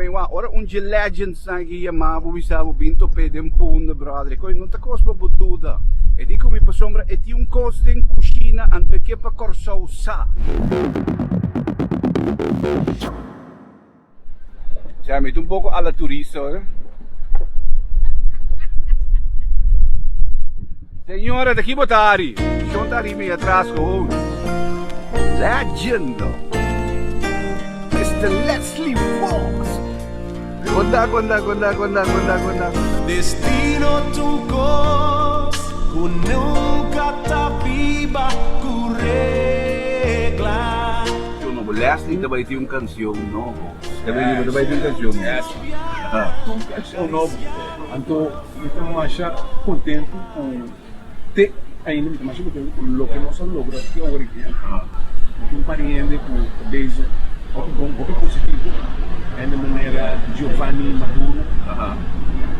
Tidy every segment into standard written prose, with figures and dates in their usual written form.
men wak, ora un dje legends nan aki yama bo bisa bo bin top'é den Punda, brother, e kos no ta kos pa bo duda. E di ku mi pasobra e tin un kos den kushina anto e ke pa Kòrsou sa. Sea, mi ta un poko a la turista hoor. Señora, ta ki bo ta ari? Shon ta ari mi atras gewoon. Legend. Mr. Leslie Fox. Konta, konta, konta, konta, konta, konta. Destino t'un kos ku nunka ta biba ku regla. Yo nobo. Leslie ta bai tin un cancion nobo. Ta bai tin, ta bai tin un cancion nobo. Yes. Un cancion nobo. Anto mi ta masha contento cu te ainda mi ta masha contento cu loke nos a logra te awor aki. Mi tin un par di hende cu ta bezig hopi bon, hopi positivo. Hende manera Giovanni Maduro.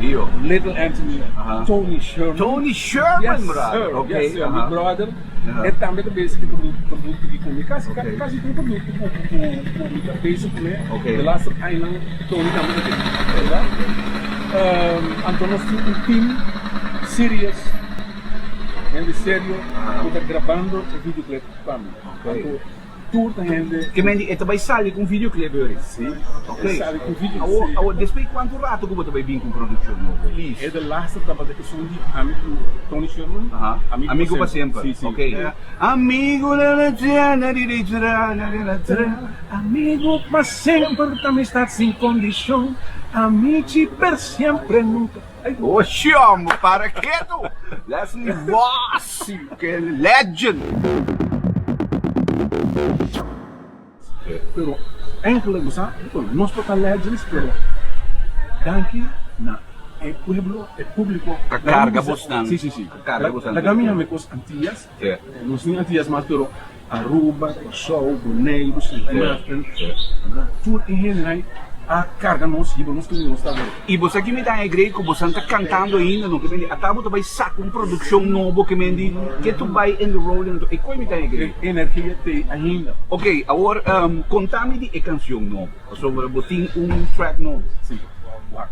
Io. Little Anthony, Tony Sherman. Tony Sherman, brother. Yes sir, yes sir, mi brother. E tambe ta bezig ku produkto di kumi. Kasi kasi tur produkto ku ku mi ta bezig kuné de laatste añanan Tony tambe ta den, bèrdat? Anto nos tin un team serious, hende serio ku ta grabando e videoclip pa mi. Anto Tur ta hende. Ke men di e ta bai sali ku un videoclip yori? Si, Ok. e sali ku video, Awor, si. awor despues di kuantu rato ku bo ta bai bin ku un produkshon nobo? Please. E de laatste tabata esun di ami ku Tony Sherman, Aha. Amigo Amigo pa pa Semper. semper. Si, si. Ok. Amigo na na tra na di di tra na di na tra. Amigo pa semper ta amistad sin kondishon, amici per siempre nunca. Ay. Oh shombo, para ketu! Leslie Voss, ke legend! Pero eigenlijk bo sa, nos por ta legends pero danki na e pueblo, e publico. Ta carga bosnan. Si, si, si. Ta carga bosnan. Laga mi hami cos Antillas, nos tin Antillas mas pero Aruba, Kòrsou, Boneiru, Sint Maarten, tur e hendenan a karga nos hiba nos kaminda nos ta awor. I bo sa ki mi ta agree ku bosan ta kantando ainda no ke mendi ata bo ta bai saka un produkshon nobo ke mendi ke tu bai in the rolling e koi mi ta agree. E energia t'ei ainda. Ok awor konta mi di e kansion nobo pasobra bo tin un track nobo. Si, wak.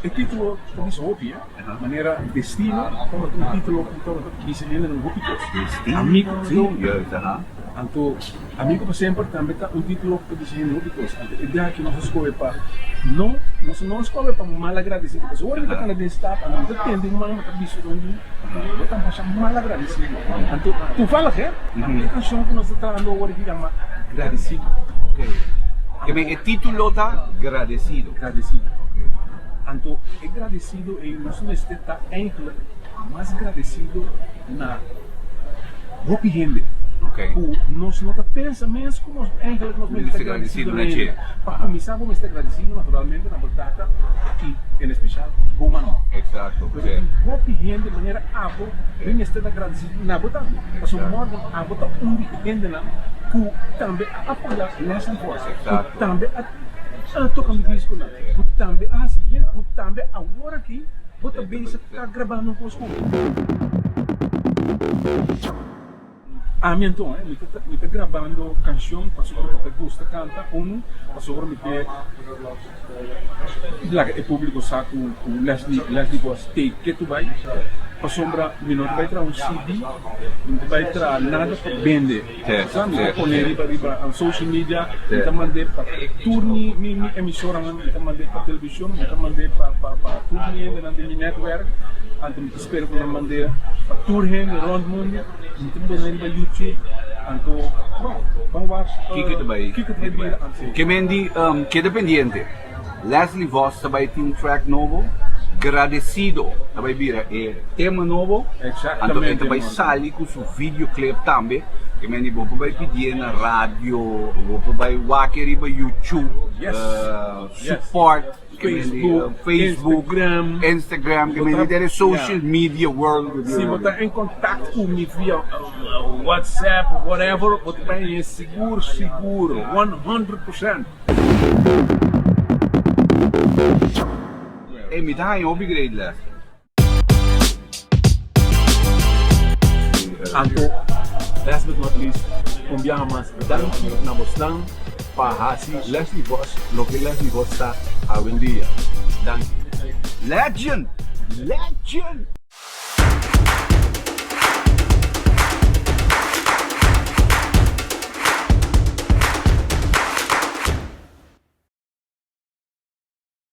E titulo ta bisa hopi. Manera Destino tabata un titulo ku tabata bisa hendenan hopi kos. Amigo Sí, juist, aha. Anto Amigo pa Semper tambe ta un titulo ku ta bisa hende hopi kos. Anto e biaha aki nos a skohe pa no, nos no a skohe pa malagradesido. Pasobra ora mi ta kanda den stad anto mi ta tende un mama ta bisa rond mi, bo ta masha malagradesido. Anto toevallig hè, e kanshon ku nos ta trahando awor aki yama Gradesido. Ok. E titulo ta Gradesido. Gradesido. Anto e gradesido ei nos mester ta eigenlijk mas gradesido na hopi hende ku nos no ta pensa mes ku nos eigenlijk nos mester ta gradesido na hende. Pa kuminsá bo mester gradesido naturalmente na bo tata i en espesial bo mama. Pero tin hopi hende manera abo mi mester ta gradesido na bo tambe pasobra morgen abo ta un di e hendenan ku tambe a apoyá Leslie Voice ku tambe a A toka mi diskonan ku tambe a hasi bien, ku tambe awor aki bo ta bezig ta grabando un kos ku mi. Ami anto mi ta mi ta grabando kanshon pasobra mi ta gusta kanta, unu pasobra mi ke laga e publiko sa ku ku Leslie Leslie Bos tei ke tu bai, pasobra mi no ta bai traha un CD, mi no ta bai traha nada pa bende. Sa mi ta pone riba riba social media, mi ta mand'é pa tur mi mi mi emisoranan, mi ta mand'é pa television, mi ta mand'é pa pa pa tur mi hendenan den mi netwerk, anto mi ta spera ku nan mand'é pa tur hende rònt mundu, mi ta pone riba YouTube, anto bon, ban wak Kiko ta bai kiko ta bai bira anto. Ke men di keda pendiente. Leslie Vos ta bai tin un track nobo, Gradecido ta bai bira e tema nobo, anto e ta bai sali ku su videoclip tambe, ke mende bo por bai pidié na radio, bo por bai wak e riba YouTube, support, ke mende Facebook, Instagram, ke mende den e social media world. Si bo ta en contact ku mi via WhatsApp, whatever, bo ta bai haña sigur sigur, 100%. Ey, mi ta haña hopi great les. Anto, last but not least, un biaha mas danki na bosnan. Pa hasi Leslie Vos loke Leslie Vos ta awendia. Danki. Legend! Legend!